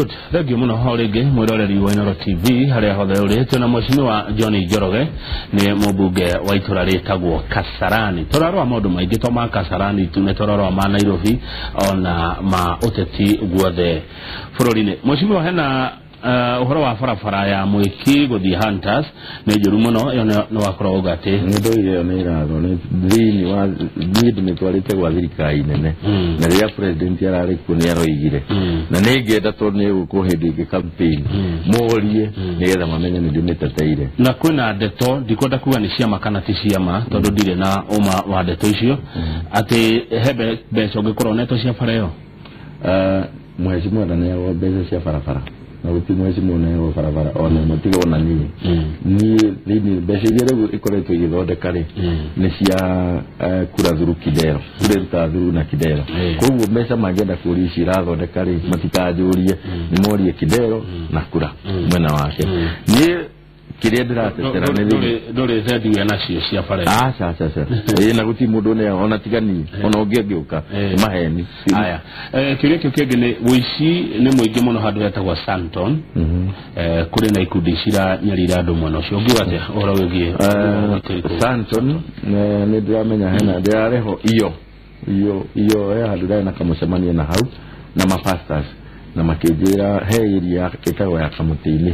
Good, thank you muno ho rĩngĩ mwĩroreri wa Inooro TV harĩa hothe ũrĩ. Twĩna mheshimiwa John Njoroge, nĩ mũmbunge wa itũra rĩtagwo Kasarani. Tũrarora maũndũ maingĩ to ma Kasarani tu, nĩ tũrarora ma Nairobi ona ma ũteti guothe bũrũri-inĩ. Mheshimiwa, hena ũhoro wa barabara ya Mwĩki gũthiĩ Hunters nĩ njũru mũno, ĩyo nĩ wakorwo uga atĩ Nĩ ndoire ĩyo nĩ ĩrathwo nĩ thĩinĩ wa niĩ ndĩmĩtwarĩte gwa thirikari nene na rĩrĩa president ararĩ kuo nĩ aroigire na nĩ ngĩenda tondũ nĩ gũkwo hĩndĩ ĩngĩ campaign morie nĩgetha mamenye nĩ ndĩmĩteteire. Na kwĩna ndeto, ndikwenda kuga nĩ ciama kana ti ciama tondũ ndirĩ na ũma wa ndeto icio, atĩ he mbeca ũngĩkorwo netwo cia bara ĩyo. Mheshimiwa ndaneagwo mbeca cia barabara na gũtirĩ mheshimiwa ũneagwo barabara ona ĩmwe tiga ona niĩ. Niĩ thĩinĩ mbeca iria rĩu ikoretwo igĩthondeka rĩ nĩ cia kura thuru Kidero, kura ĩrutaga thuru na Kidero. Koguo mbeca mangĩenda kũria ici irathondeka rĩ matikanjũrie, nĩ morie Kidero na kura mwena wake. Niĩ kĩrĩa ndĩratetera nĩ thĩinĩ Ndũrĩ thendi we nacio cia bara ĩyo. Aca aca aca, ĩĩ, na gũtirĩ mũndũ ũneagwo ona tiga niĩ, ona ũngĩ angĩũka maheni. Aya, kĩũria kĩu kĩngĩ nĩ ũici nĩ mũingĩ mũno handũ hetagwo Santon. Kũrĩ na ikundi ciranyarira andũ mwena ũcio, ũngiuga atĩa ũhoro wĩgiĩ ũgitĩri kũu? Santon nĩ ndĩramenya hena ndĩrareho iyo iyo iyo he handũ ndarĩ na kamũcemanio na hau na mapastors na makĩnjĩra he area ĩtagwo ya Kamũtĩ-inĩ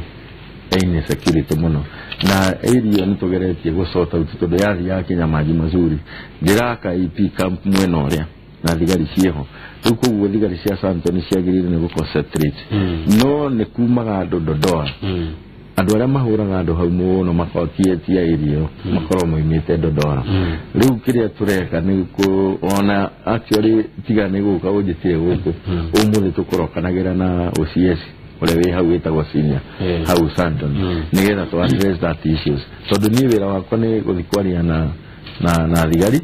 ĩna security mũno, na area ĩyo nĩ tũgeretie gũ sort out tondũ yathiaga kinya maji mazuri. Ndĩraka AP camp mwena ũrĩa na thigari ciĩho rĩu, koguo thigari cia Santon ciagĩrĩire nĩ gũ concentrate no nĩ kumaga andũ Dodoa. Andũ arĩa mahũraga andũ hau mũno makotie area ĩyo makorwo moimĩte Dodora. Rĩu kĩrĩa tũreka nĩ ona actually tiga nĩ gũka ũnjĩtire gũkũ ũmũthĩ tũkũrokanagĩra na OCS ũrĩa wĩ hau wĩtagwo senior hau Sandton nĩgetha tũ address that issues, tondũ niĩ wĩra wakwa nĩ gũthiĩ kwaria na thigari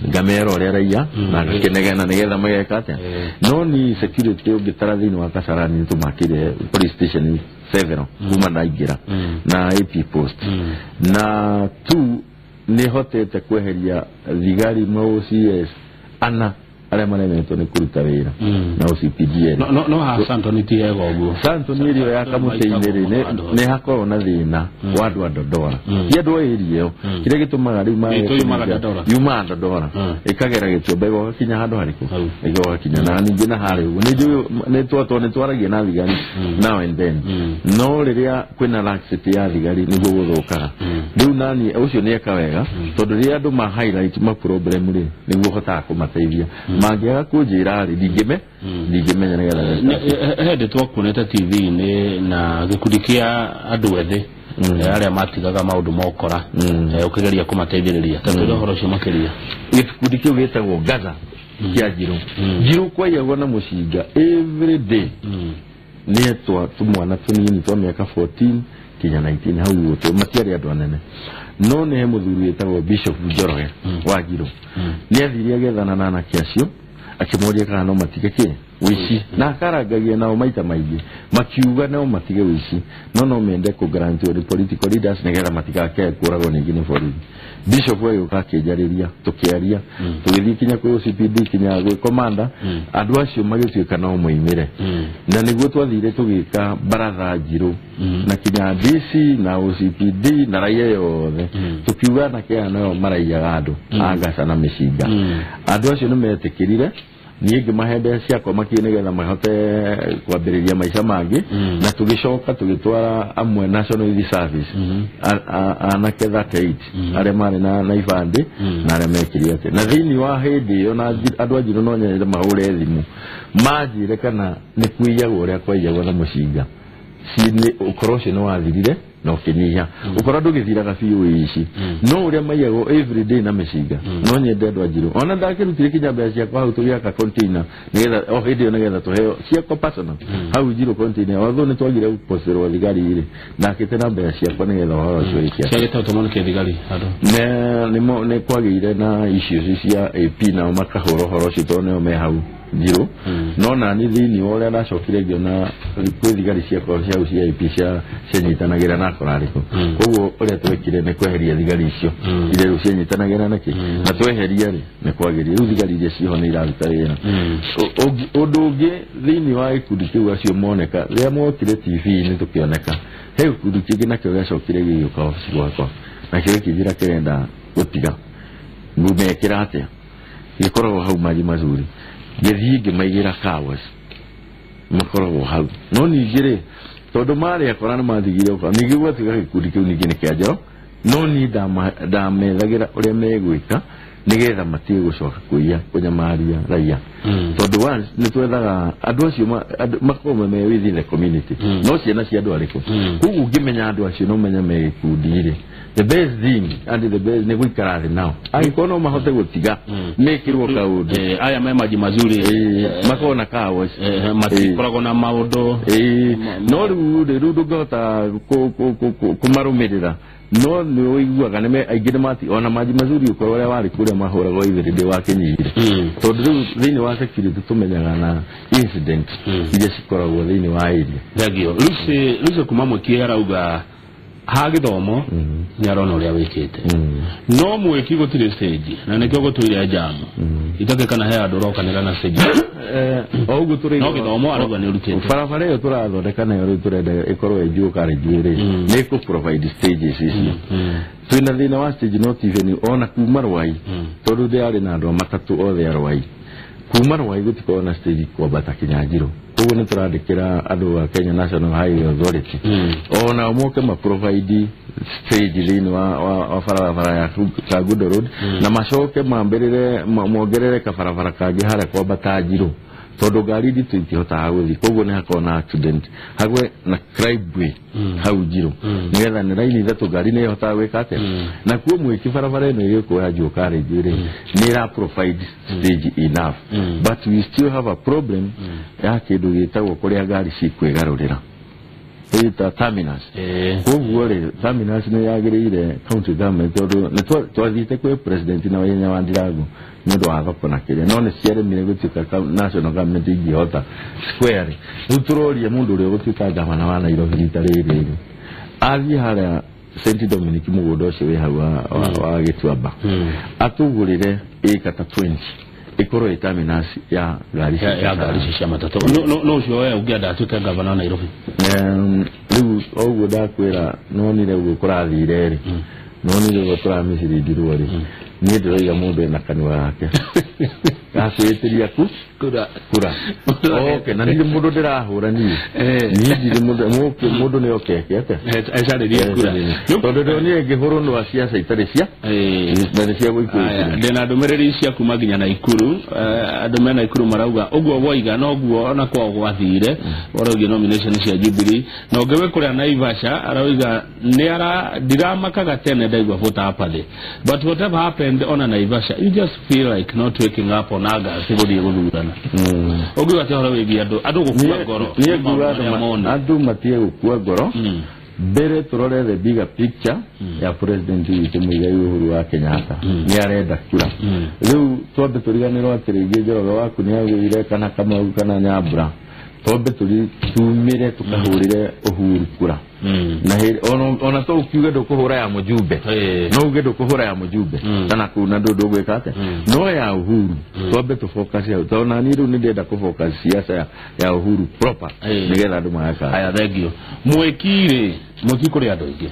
ngamera ũrĩa raia na ngakĩnegena nĩgetha mageka atĩa. No ni security ũngĩtara thĩinĩ wa Kasarani nĩ tũmakĩre police station several kuma ndaingĩra na AP post na two nĩ hotete kweheria thigari ma OCS ana arĩa maremetwo nĩ kũruta wĩra na OCPDL. No ha Santon ti hega ũguo. Santon ĩrĩa ya Kamũtĩ-inĩ rĩ nĩ hakoragwo na thĩna wa andũ a Dodora, ti andũ a area ĩyo. Kĩrĩa gĩtũmaga rĩu mage Ĩtũ yumaga kũnyita- Dandora. yumaga Dodora ĩkagera Gĩtuamba ĩgogakinya handũ harĩkũ Hau. ĩgogakinya na ningĩ na harĩa ũguo nĩ njũĩ nĩ twatwa nĩ twaragia na thigari now and then, no rĩrĩa kwĩna laxity ya thigari nĩguo gũthũkaga. Rĩu nani ũcio nĩ eka wega tondũ rĩrĩa andũ ma highlight ma problem rĩ nĩguo hotaga kũmateithia. Mangĩaga kũnjĩra rĩ ndingĩmenya nĩgetha He hĩndĩ twakuonete TV-inĩ na gĩkundi kĩa andũ ethĩ arĩa matigaga maũndũ mokora, ũkĩgeria kũmateithĩrĩria. Ta twĩre ũhoro ũcio makĩria. Gĩkundi kĩu gĩtagwo Gaza kĩa Njirũ. Njirũ kwaiyagwo na mũcinga every day. Nĩ twa tũmwana tũnini twa mĩaka 14 kinya 19 hau ũguo tu, matiarĩ andũ anene, no nĩ he mũthuri wĩtagwo Bishop Njoroge wa Njirũ nĩ athire agĩethana na anake acio akĩmoria kana no matige kĩ ũici na akarangagia nao maita maingĩ, makiuga no matige ũici no mende kũ guarantee nĩ political leaders nĩgetha matigakae kũragwo ningĩ nĩ borithi. Bishop agĩũka akĩnjarĩria, tũkĩaria, tũgĩthiĩ kinya kwĩ OCPD kinya gwĩ commander, andũ acio magĩtuĩka no moimĩre na nĩguo twathire tũgĩka baratha njirũ na kinya DC na OCPD na raia yothe, tũkiuga anake aya nĩo maraiyaga andũ a Gaca na mĩcinga. Andũ acio nĩ metĩkĩrire, niĩ ngĩmahe mbeca ciakwa makĩ nĩgetha mahote kwambĩrĩria maica mangĩ na tũgĩcoka tũgĩtwara amwe National Youth Service, anake 38 arĩa marĩ na ibandĩ na arĩa mekire atĩ na thĩinĩ wa hĩndĩ ĩyo na andũ a Njirũ no nyende mahũre thimũ manjĩre kana nĩ kuiyagwo ũrĩa kwaiyagwo na mũcinga. Nĩ ũkoro ũcio nĩ wathirire na ũkĩnyiha, ũkora ndũgĩthiraga biũ ũici, no ũrĩa maiyagwo every day na mĩcinga no nyende andũ a Njirũ ona ndakĩrutire kinya mbeca ciakwa hau tũgĩaka container nĩgetha o hĩndĩ ĩyo nĩgetha tũheo ciakwa personal hau Njirũ container, although nĩ twagire gũposterwo thigari rĩ, ndakĩte na mbeca ciakwa nĩgetha ũhoro ũcio wĩke. Ciagĩte ũtũmwo nĩ kĩthigari handũ. Nĩ kwagĩire na issues cia AP nao makahũra ũhoro ũcio tondũ nĩo me hau Njirũ, no nani thĩinĩ wa ũrĩa ndacokire ngĩona kwĩ thigari ciakwa cia hau cia AP cia cianyitanagĩra na akora arĩkũ. Koguo ũrĩa twekire nĩ kweheria thigari icio iria rĩu cianyitanagĩra nakĩ, na tweheria rĩ nĩ kwagĩrĩire. Rĩu thigari iria ciho nĩ iraruta wĩra. Ũndũ ũngĩ thĩinĩ wa gĩkundi kĩu acio moneka rĩrĩa mokire TV-inĩ tũkĩoneka, he gĩkundi kĩngĩ nakĩo gĩacokire gĩgĩũka obici gwakwa, nakĩo gĩkĩnjĩra kĩrenda gũtiga ngũmekĩra atĩa, gĩkoragwo hau Maji Mazuri. Ngĩthiĩ ngĩmaigĩra kawas makoragwo hau, no ningĩ rĩ tondũ marĩ akora nĩ mathigire ũka, ningĩ gwatuĩka gĩkundi kĩu ningĩ nĩ kĩa njoro, no niĩ ndamethagĩra ũrĩa megwĩka nĩgetha matige gũcoka kũiya kũnyamaria raia, tondũ once nĩ twethaga andũ acio makoragwo me within the community, no ciana cia andũ arĩkũ. Koguo ũngĩmenya andũ acio no menye me gĩkundi rĩ, the best thing and the best nĩ gũikara thĩ nao, angĩkorwo no mahote gũtiga mekĩrwo kaũndũ. Aya me Maji Mazuri makorwo na kawas matikoragwo na maũndũ. No rĩu rĩ, rĩu ndũngĩhota kũmarũmĩrĩra, no nĩ ũiguaga nĩ aingĩ nĩ mati ona Maji Mazuri ũkorwo ũrĩa warĩ kũrĩa mahũragwo itherĩ ndĩ wakinyire, tondũ rĩu thĩinĩ wa security tũmenyaga na incident iria cikoragwo thĩinĩ wa area. Thengio. Lucy, Lucy kuma Mwiki arauga ha gĩthomo nĩ arona ũrĩa wĩkĩte, no Mwiki gũtirĩ stage na nĩkĩo gũtũire jamu itakĩ kana he andũ ũrokanĩra na stage. O ũguo tũrĩ no gĩthomo arauga nĩ ũrutĩte barabara ĩyo tũrathondeka nayo rĩu tũrenda ĩkorwo ĩ Jua Kali rĩ, nĩ ĩkũ provide stages icio. Twĩna thĩna wa stage not even ona kuma Rwai, tondũ ndĩrarĩ na andũ a matatũ othe a Rwai, kuma Rwai gũtikoragwo na stage kwambata kinya Njirũ. Koguo nĩ tũrandĩkĩra andũ a Kenya National Highway Authority ona moke ma provide stage thĩinĩ wa barabara ya Kangundo Road, na macoke mambĩrĩre mongerere kabarabara kangĩ harĩa kwambata Njirũ, tondũ ngari nditũ itihotaga gũthiĩ, koguo nĩ hakoragwo na accident hagwe na climbway hau Njirũ, nĩgetha nĩ raini ithatũ ngari nĩ ĩhotaga gwĩka atĩa. Na kuo Mwiki barabara ĩno ĩgĩkwo ya Jua Kali rĩ, nĩ ĩra provide stage enough, but we still have a problem ya kĩndũ gĩtagwo kũrĩa ngari cikwĩgarũrĩra, ĩta terminus. Koguo rĩ, terminus nĩ yagĩrĩire county government, tondũ nĩ twathiĩte kwĩ president na Wahinya wa Ndirangu nĩ ũndũ wa thoko na kĩrĩa, no nĩ ciaremire gũtuĩka national government ingĩhota square. Rĩu tũroria mũndũ ũrĩa ũgũtuĩka gavana wa Nairobi rita rĩrĩ rĩ, athiĩ harĩa St Dominic mũgũnda ũcio wĩ hau wa Gĩtuamba, atũgũrĩre ĩka ta 20 ĩkorwo ĩ terminus ya ngari ya ngari icio cia matatũ. No ũcio we ũngĩenda atuĩke gavana wa Nairobi? Rĩu ũguo ndakwĩra, nonire ũguo kũrathire rĩ, nonire ũguo tũramĩcirindirwo rĩ, niĩ ndĩroiga mũndũ ena kanua gake gakwĩtĩria ku kura kura oke, na ndirĩ mũndũ ndĩrahũra niĩ, niĩ ndirĩ mũndũ nĩ okeke atĩa ecarĩrie kura, tondũ ndonire ngĩhũrwo nĩ wa ciaca itarĩ cia na nĩ cia gũikũrũkĩra. Ndĩna ndũmĩrĩri cia kuma nginya Naikuru. Andũ me Naikuru marauga ũguo woiga noguo ona kwao gwathire ũraugia nomination cia Jubilee, na ũngĩ wĩ kũrĩa Naivasha arauga nĩ ara ndiramakaga tene ndaigua voter apathy, but whatever happened ona Naivasha you just feel like not waking up on August gũthiĩ gũthurana. Ũngiuga atĩa ũhoro wĩgiĩ andũ gũkua ngoro? Niĩ nguga andũ matige gũkua ngoro. Mbere tũrore the bigger picture ya president witũ Muigai Uhuru wa Kenyatta, nĩ arenda kura. Rĩu twambe tũriganĩrwo atĩ rĩngĩ Njoroge waku nĩ agũire kana Kamau kana Nyambura, twambe tumire tukahũrĩre Uhuru kura, na ona to ukiuge ndũkũhũra ya mũjumbe, no uge ndũkũhũra ya mũjumbe kana kũu na ndũgwĩka atĩa, no ya Uhuru twambe tũ focus hau, tondũ na niĩ rĩu nĩ ndĩrenda kũ focus siasa ya Uhuru proper, nĩgetha andũ magaka. Aya, thengio. Mwiki rĩ, Mwiki kũrĩ andũ aingĩ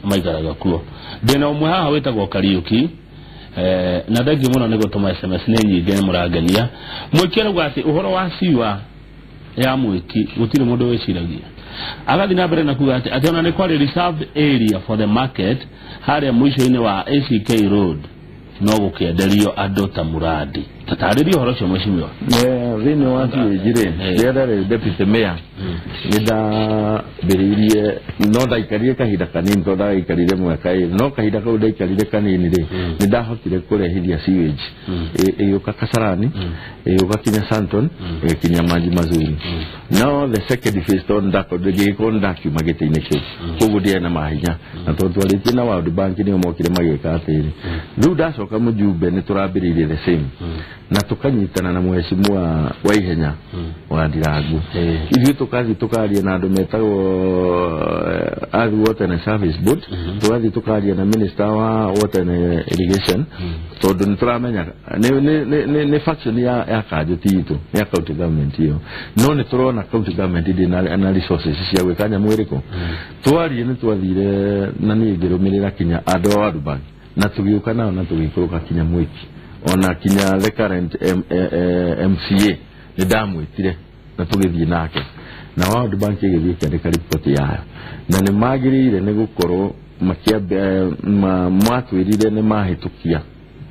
maikaraga kuo, ndĩna ũmwe haha wĩtagwo Kariũki, na thengio mũno nĩ gũtũma SMS nĩ nyingĩ, nĩ mũrangenia. Mwiki arauga atĩ ũhoro wa ciwa ya Mwiki gũtirĩ mũndũ wĩciragia. Agathiĩ na mbere na kuga atĩ ona nĩ kwarĩ reserved area for the market harĩa mũico-inĩ wa ACK Road, no gũkĩenderio andũ ta Muradi. Tatarĩria ũhoro ũcio mheshimiwa. Thĩinĩ wa sewage rĩ, rĩrĩa ndarĩ deputy mayor nĩ ndambĩrĩirie, no ndaikarire kahinda kanini, tondũ ndaikarire mwaka ĩrĩ, no kahinda kau ndaikarire kanini rĩ, nĩ ndahotire kũrehithia sewage ĩgĩũka Kasarani, ĩgĩũka kinya Santon, ĩgĩkinya Maji Mazuri. No the second phase, tondũ ngĩgĩkorwo nĩ ndakiuma gĩtĩ-inĩ kĩu, koguo ndiarĩ na mahinya, na tondũ twarĩtie na World Bank nĩo mokire magĩka atĩrĩ, rĩu ndacoka mũjumbe nĩ tũrambĩrĩirie the same. Na tukanyitana na mheshimiwa wa Ihenya wa Ndirangu. Ithuĩ tũkathiĩ tũkaria na andũ metagwo Earth Water and Service Board, tũgathiĩ tũkaria na minister wa Water and Irrigation, tondũ nĩ tũramenya nĩ faction ya kanjũ ti itũ, nĩ ya county government ĩyo, no nĩ tũrona county government ndĩ na resources cia gwĩka nyamũ ĩrĩkũ. Twarie nĩ twathire na niĩ ngĩrũmĩrĩra kinya andũ a World Bank na tũgĩũka nao na tũgĩikũrũka kinya Mwiki, ona kinya the current MCA nĩ ndamwĩtire na tũgĩthiĩ nake na World Bank ĩgĩthiĩ ĩkĩandĩka report yayo, na nĩ magĩrĩire nĩ gũkorwo matwĩrire nĩ mahĩtũkia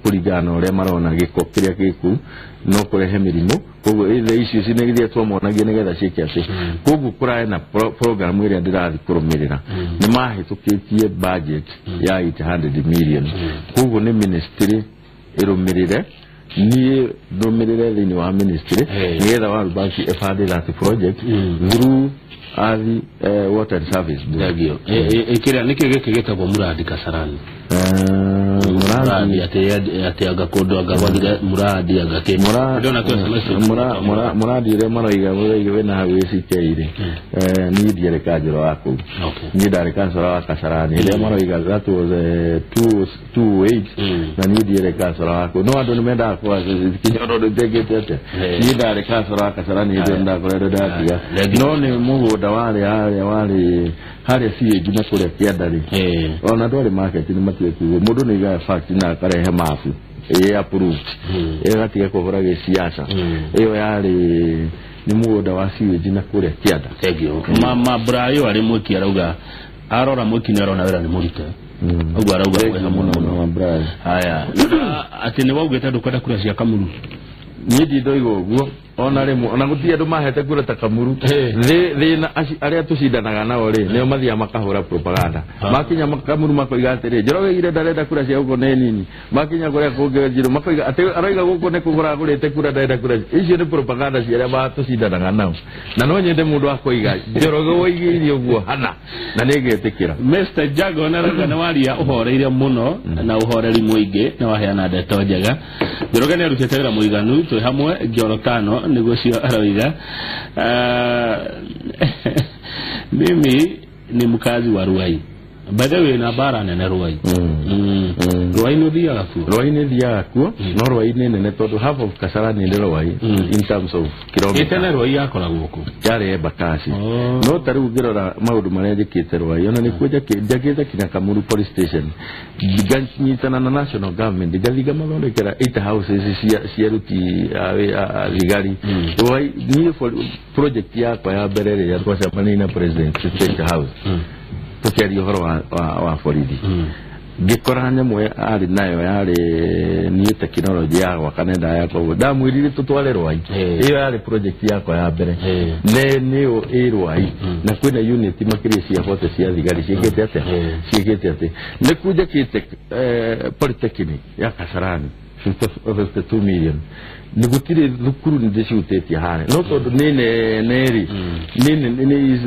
kũringana na ũrĩa marona gĩko kĩrĩa gĩ kũu no kũrehe mĩrimũ, koguo the issues nĩ iria twamonagia nĩgetha ciĩke atĩ, koguo kũrarĩ na program ĩrĩa ndĩrathiĩ kũrũmĩrĩra, nĩ mahĩtũkĩtie budget ya 800 million, koguo nĩ ministry ĩrũmĩrĩre, niĩ ndũmĩrĩre thĩinĩ wa ministry nĩgetha World Bank ĩbande that project through Earth Water and Service Board. Thengio. Kĩrĩa nĩkĩ gĩkĩ gĩtagwo Muradi Kasarani? Muradi atĩ anga kũndũ anga gwathire Muradi anga kĩ. Ndĩrona kwĩ SMS. Muradi ũrĩa marauga wĩna hau ACK rĩ, niĩ ndiarĩ kanjũra wa kũu, niĩ ndarĩ kansora wa Kasarani. Ĩrĩa marauga that was 208, na niĩ ndiarĩ kansora wa kũu, no andũ nĩ mendaga kinya ũndũ ndĩkĩte atĩa, niĩ ndarĩ kansora wa Kasarani hĩndĩ ĩyo ndakoretwo ndatiga, no nĩ mũgũnda warĩ harĩa warĩ harĩa CAG na kũrĩa kĩanda rĩ, ona ndwarĩ market nĩ matige kuga mũndũ nĩ aigaga fact na akarehe mabu ĩ approved ĩgatiga kũhũra gĩciaca, ĩyo yarĩ nĩ mũgũnda wa CAG na kũrĩa kĩanda. Thengio. Ma Brayo arĩ Mwiki arauga arora Mwiki nĩ arona wĩra nĩ mũrute, ũguo arauga kwĩha mũno mũno. Haya, atĩ nĩ waugĩte ndũkwenda kura cia Kamuru. Niĩ ndindoiga ũguo ona rĩmwe, ona gũtirĩ andũ mahete kura ta Kamuru. Thĩna arĩa tũcindanaga nao rĩ nĩo mathiaga makahũra propaganda, makinya Kamuru makoiga atĩrĩ Njoroge ire ndarenda kura cia gũkũ nĩ nini, makinya kũrĩa kũngĩ Njirũ makoiga atĩ aroiga gũkũ nĩ kũgũra agũrĩte kura ndarenda kura. Icio nĩ propaganda cia arĩa tũcindanaga nao, na no nyende mũndũ akoiga Njoroge woigĩire ũguo hana na nĩngetĩkĩra. Mr Jago arauga nĩ waria ũhoreire mũno na ũhoreri mũingĩ na waheana ndeto njega. Njoroge nĩ arutĩte wĩra mũiganu, twĩ hamwe Njoro tano nĩguo cio arauga. Mimi ni mkazi wa Ruai. By the way, na bara nene Ruai. Ruai nĩ ũthiaga kuo? Ruai nĩ thiaga kuo, no Ruai nĩ nene tondũ half of Kasarani nĩ Ruai in terms of kilometer. Ĩtene Ruai yakoragwo kũ? Yarĩ Embakasi. No ta rĩu ngĩrora maũndũ marĩa njĩkĩte Ruai, ona nĩkuo njakĩte kinya Kamuru police station, nganyitana na national government ngathiĩ ngamathondekera 8 houses cia aruti a thigari. Ruai niĩ project yakwa ya mbere rĩrĩa twacemanirie na president State House, tũkĩaria ũhoro wa borithi, ngĩkora nyamũ arĩ nayo yarĩ niĩ tekinoronjĩ ya gwaka nenda yakwa ũguo ndamwĩrire tũtware Ruai, ĩyo yarĩ project yakwa ya mbere nĩyo ĩ Ruai, na kwĩna unit makĩria cia 40 cia thigari ciĩkĩte atĩa, ciĩkĩte atĩ nĩkuo njakĩte polytechnic ya Kasarani 52 million, nĩ gũtirĩ thukuru nĩ ndĩcihutĩtie harĩa, no tondũ nĩ nene rĩ, nĩ is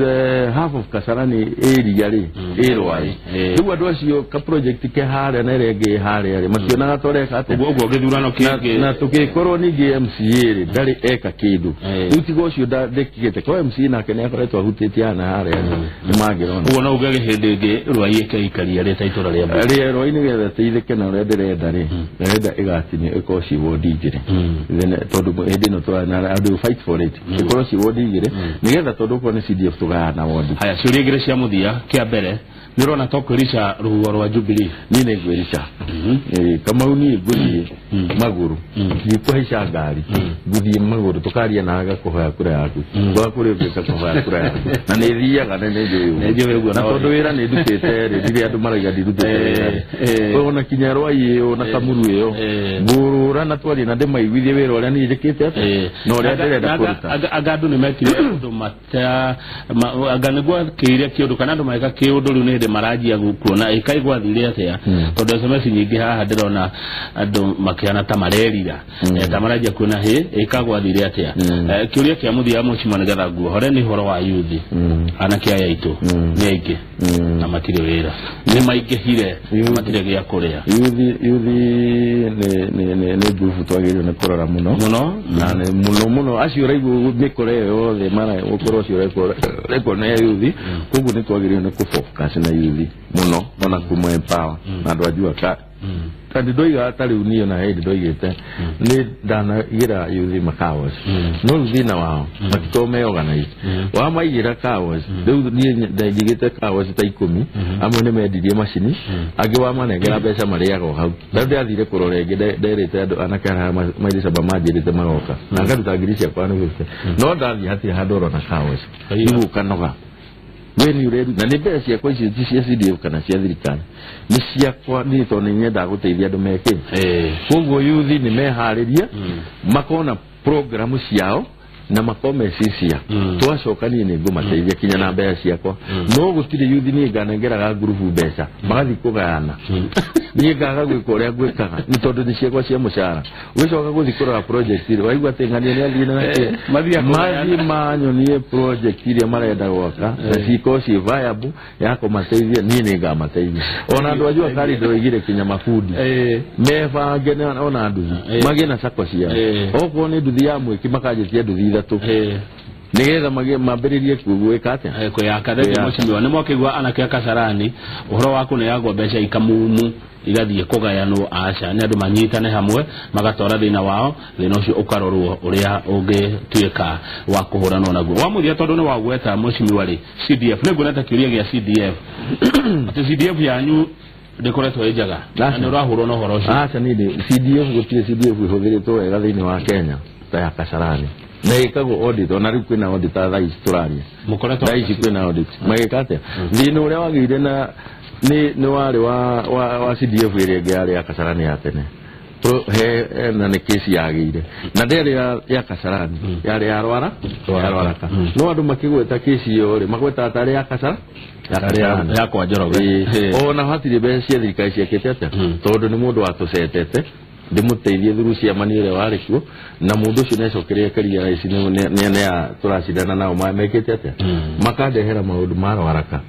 half of Kasarani area rĩ ĩ Ruai, rĩu andũ acio ka project ke harĩa na ĩrĩa ĩngĩ harĩa rĩ mationaga toreka atĩa. Ũguo gĩthurano kĩngĩ na tũgĩkorwo ningĩ MCA rĩ ndarĩ eka kĩndũ, rĩu tiga ũcio ndĩkĩte kwa MCA nake nĩ akoretwo ahutĩtie haha na harĩa nĩ mangĩrona. Ũguo no uge hĩndĩ ĩngĩ Ruai ĩkeikaria rĩ ta itũra rĩa mbere rĩ Ruai nĩgetha ĩteithĩke na ũrĩa ndĩrenda rĩ, ndĩrenda ĩgatinio ĩkorwo ci ward igĩrĩ, tondũ hĩndĩ ĩno tũrana andũ fight for it ĩkorwo ci ward igĩrĩ nĩgetha tondũ okorwo nĩ CDF tũgayana ward. Haya, ciũria igĩrĩ cia mũthia. Kĩa mbere nĩ ũrona to kwĩrica rũhuho rwa Jubilee? Niĩ nĩ ngwĩrica Kamau, niĩ ngũthiĩ magũrũ, ndikũhaica ngari, ngũthiĩ magũrũ tũkaria na agakũhoya kura yaku, gwa kũrĩ ũngĩ ũkakũhoya kura yaku, na nĩ thiaga na nĩ njũĩ ũguo, na tondũ wĩra nĩ ndutĩte rĩ, ndirĩ andũ marauga ndirutĩte wĩra, ona kinya Ruai ĩyo na Kamuru ĩyo ngũrũra na twarie na ndĩmaiguithie wĩra ũrĩa niĩ njĩkĩte atĩa na ũrĩa ndĩrenda kũruta. Anga andũ nĩ mekire ũndũ anga nĩ gwakĩire kĩũndũ kana andũ magĩka kĩũndũ rĩu nĩ hĩndĩ maranjia kuona ĩkai gwathire atĩa, tondũ SMS nyingĩ haha ndĩrona andũ makĩhana ta marerira ta maranjia kuona hĩ ĩka gwathire atĩa. Kĩũria kĩa mũthia mũcima nĩgetha nguohore nĩ ũhoro wa youth, anake aya aitũ nĩ aingĩ na matirĩ wĩra, nĩ maingĩhire na matirĩ gĩa kũrĩa. Youth nĩ nguvu twagĩrĩirwo nĩ kũrora muno muno na muno muno acio raigwo mikore yothe mara ukorwo acio raigwo na yuthi koguo ni twagiriire ni ku focus na yuthi muno ona kuma empower na andu ajua ka kandi ndoiga ta riu niĩ ona hĩndĩ ndoigĩte nĩ ndanaigĩra yuthi makawas no thĩna wao matikorwo me organized wamaigĩra kawas rĩu niĩ ndaigĩte kawas ta 10 amwe nĩ mendirie macini angĩ wamanengera mbeca marĩaga o hau rĩu ndathire kũrora ĩngĩ nderĩte andũ anake arĩa mairĩcamba manjĩrĩte magoka na ngaruta ngiri ciakwa nĩ no ndathiĩ hatirĩ handũ ũrona kawas rĩu ũkanoga we ni ureru na nĩ mbeca ciakwa icio ti cia CDF kana cia thirikari nĩ ciakwa niĩ tondũ nĩ nyendaga gũteithia andũ meke koguo yuthi nĩ meharĩrie makona programu ciao na makorwo me sincere twacoka niĩ nĩ ngũmateithia kinya na mbeca ciakwa no gũtirĩ yuthi niĩ nganengeraga ngurubu mbeca magathiĩ kũgayana niĩ ngaga gwĩka ũrĩa ngwĩkaga nĩ tondũ nĩ ciakwa cia mũcara ũgĩcoka gũthiĩ kũrora project rĩ waigua atĩ ng'ania nĩ athiĩ na mathiĩ manyonie project iria marenda gwaka na cikorwo ciĩ viable ya kũmateithia niĩ nĩ ngamateithia ona andũ a jua kali ndoigire kinya mabundi mebange ona nduthi magĩe na sacco ciao okorwo nĩ nduthi ya mwĩki makanjĩtia nduthi ithatũ nigetha mambĩrĩrie gwĩka atĩa kwĩyaka. Thengiũ mũcimiwa nĩ mwakĩigua anake a Kasarani ũhoro wa kũneagwo mbeca ikamumu igathiĩ kũgayanwo aca nĩ andũ manyitane hamwe magatwara thĩna wao thĩna ũcio ũkarorwo ũrĩa ũngĩtuĩka wa kũhũranwo naguo. Wa mũthia tondũ nĩ wagweta mũcimiwa rĩ CDF nĩ nguona ta kĩũria gĩa CDF atĩ CDF yanyu ndĩkoretwo ĩ njega na nĩ ũrahũrwo na ũhoro ũcio. Aca niĩ CDF gũtirĩ CDF ĩhũthĩrĩtwo wega thĩinĩ wa Kenya ta ya Kasarani na ĩkagwo audit ona rĩu kwĩna audit thaa ici tũraria thaa ici kwĩna audit magĩka atĩa thĩna ũrĩa wagĩire na nĩ warĩ wa CDF ĩrĩa ĩngĩ yarĩ ya Kasarani ya tene he na nĩ kesi yagĩire na ndĩarĩ ya Kasarani yarĩ ya Rwaraka no andũ makĩgweta kesi ĩyo rĩ magwetaga tarĩ ya Kasarani ya kwa Njoroge ona hatirĩ mbeca cia thirikari ciakĩte atĩa tondũ nĩ mũndũ watũcetete ndimuteithie through ciamani ũrĩa warĩ kuo na mũndũ ũcio nĩacokeire karia ici nĩ tũracindana nao mekĩte atĩa makandehera maũndũ ma Rwaraka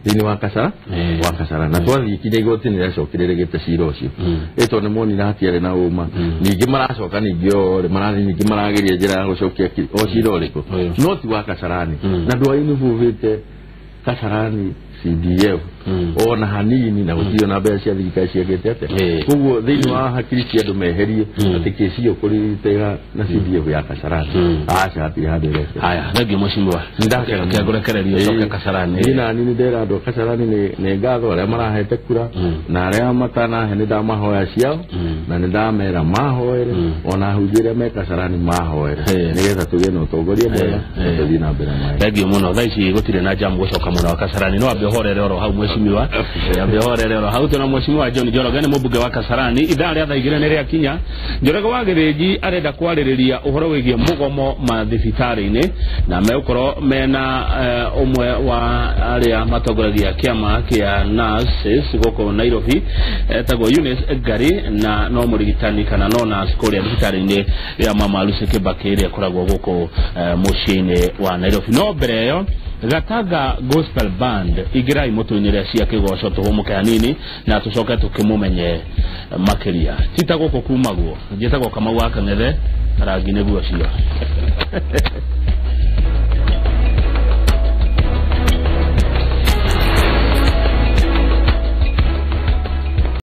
thĩinĩ wa Kasara na twathiĩ kinya igoti nĩrĩacokire rĩgĩte cira ũcio ĩ tondũ nĩmonire hatiarĩ na ũma ningĩ maracoka ningĩ o rĩ marathiĩ ningĩ marageria njĩra ya gũcokia o cira ũrĩkũ no ti wa Kasarani na ndwainibũbĩte Kasarani CDF ona hanini na gũtirĩ ona mbeca cia thirikari ciakĩte atĩa koguo thĩinĩ wa hakiri cia andũ meherie atĩ kesi ĩyo kũrĩtĩra na CDF ya Kasarani aca hatirĩ handũ ĩreke. Haya thengiũ mũcimiwa ndakĩngũrekereria ũcoke Kasarani. Niĩ nani nĩ ndera andũ a Kasarani nĩ ngatho arĩa marahete kura na arĩa matanahe nĩ ndamahoya ciao na nĩ ndamera mahoere ona ahunjia arĩa me Kasarani mahoere nĩgetha tũgĩe na ũtongoria mwega na tũthiĩ na mbere maĩ. Thengiũ mũno. Thaa ici gũtirĩ na jamu gũcoka mwena wa Kasarani no ambe ũhorere oro hau mũcimiwa ambe ũhorere oro hau tuna mũcimiwa John Njoroge nĩ mũmbunge wa Kasarani ithaa rĩa thaa igĩrĩ nĩ rĩakinya. Njoroge wa Gĩthĩnji arenda kwarĩrĩria ũhoro wĩgiĩ mũgomo mathibitarĩ-inĩ na megũkorwo mena ũmwe wa arĩa matongoragia kĩama kĩa nurses gũkũ Nairobi etagwo Eunice Ngari na no mũrigitani kana no nurse kũrĩa thibitarĩ-inĩ ya Mama Lucy Kibaki ĩrĩa ĩkoragwo gũkũ mũciĩ-inĩ wa Nairobi. No mbere ĩyo Gatanga Gospel Band igirai mutuinire cia kigoco tuhumuke hanini na tucoke tukimumenye makiria tita guku kumagwo njitagwo Kamau wa Kang'ethe rangi niguo cio.